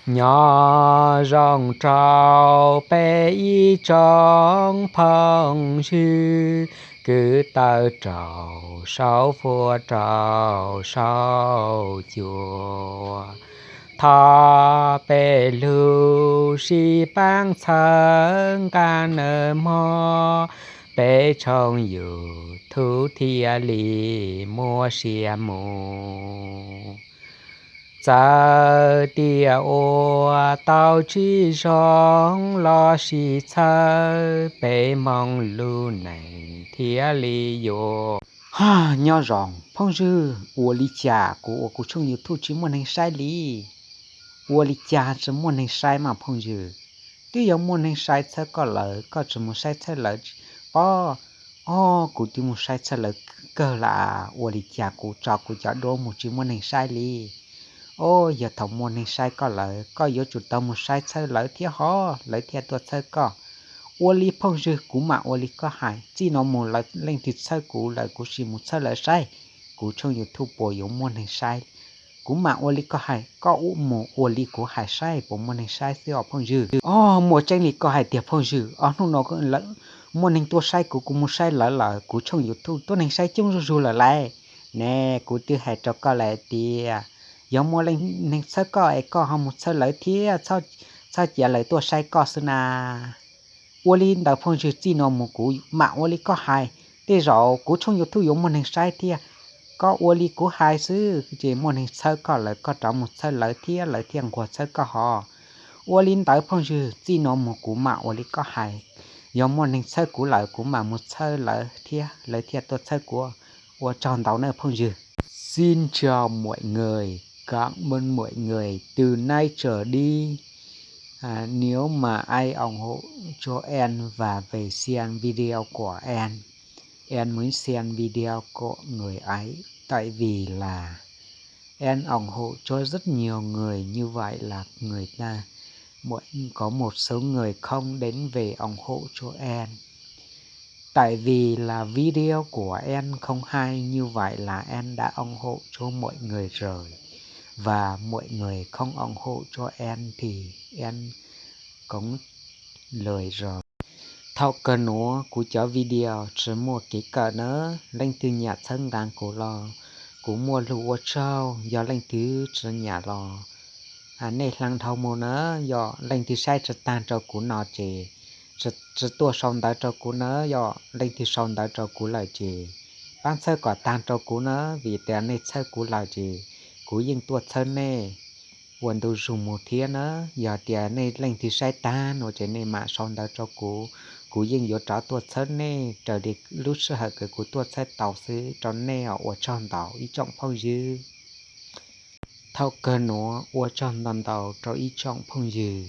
Nyob zoo rau peb ib tsoom phooj ywg, kwv taw rau saum fuab rau saum cua, thov peb lug sib paab txhawb nqaa nawb mog, peb tshooj YouTube thiaj li muaj sia mus. Txawm tias ua tau tsis zoo los sis txhawb peb Hmoob lub neej thiaj li yuav. Nyob zoo phooj ywg, ua li cas kuv ua kuv tshooj YouTube tsis muaj neeg saib li? Ua li cas tsis muaj neeg saib mas phooj ywg? Twb yog muaj neeg saib txhawb koj lawm, koj tsis mus saib txhawb lawv pob? Ob, kuv twb mus saib txhawb lawv kawg lawm, ua li cas kuv tso kuv cov duab mus tsis muaj neeg saib li? Ob, yog thaum muaj neeg saib koj lawm, koj yuav tsum tau mus saib txhawb lawv thiab hov lawv thiaj tuaj txhawb koj. Ua li phooj ywg, kuv mam ua li koj hais, txij no mus lawv leej twg txhawb kuv lawm kuv sim mus txhawb lawv saib. Kuv tshooj YouTube puas yuav muaj neeg saib? Kuv mam ua li koj hais, koj mus ua li kuv hais saib puas muaj neeg saib xwb os phooj ywg. Ob, muaj tseeb li koj hais tiag phooj ywg, ob hnub no muaj neeg tuaj saib kuv, kuv mus saib lawv lawm, kuv tshooj YouTube tuaj neeg saib coob zuj zus lawm lauj. Ne, kuv twb hais rau koj lawm tias yog muaj neeg txhawb koj es koj ho mus txhawb lawv thiab, txhob cia lawv tuaj saib koj xwb na. Ua li ntawd phooj ywg, txij no mus kuv mam ua li koj hais, tej zaum kuv tshooj YouTube yuav muaj neeg saib thiab. Koj ua li kuv hais xwb ces muaj neeg txhawb koj lawm koj rov mus txhawb lawv thiab lawv thiaj nquag txhawb koj hov. Ua li ntawd phooj ywg, txij no mus kuv mam ua li koj hais, yog muaj neeg txhawb kuv lawm kuv mam mus txhawb lawv thiab lawv thiaj tuaj txhawb kuv. Ua tsaug ntau nawb phooj ywg. Xin chào mọi người, cảm ơn mọi người, từ nay trở đi, à, nếu mà ai ủng hộ cho em và về xem video của em, em muốn xem video của người ấy, tại vì là em ủng hộ cho rất nhiều người, như vậy là người ta, có một số người không đến về ủng hộ cho em. Tại vì là video của em không hay, như vậy là em đã ủng hộ cho mọi người rồi, và mọi người không ủng hộ cho em thì em cũng lười rồi. Thaum kawg nuav kuv cov video tsis muaj kev kawm na, leej twg nyam txhawb nqaa kuv los kuv muaj lus ua tsaug, yog leej twg tsis nyam los nej hla dhau mus na. Yog leej twg saib tsis taag rau kuv no ces tsis tuaj sau ntawv rau kuv na, yog leej twg sau ntawv rau kuv lawm ces paab txhawb kom taag rau kuv na, vim tias nej txhawb kuv lawm ces kuv yeej tuaj txhawb nej ua ntu zug mus thiab na. Yog tias nej leej twg saib taag no ces nej mam sau ntawv rau kuv, kuv yeej yuav rov tuaj txhawb nej raws li lub sij hawm kws kuv tuaj txhawb tau xwb rau nej. Ua tsaug ntau ib tsoom phooj ywg. Thaum kawg nuav ua tsaug ntau ntau rau ib tsoom phooj ywg.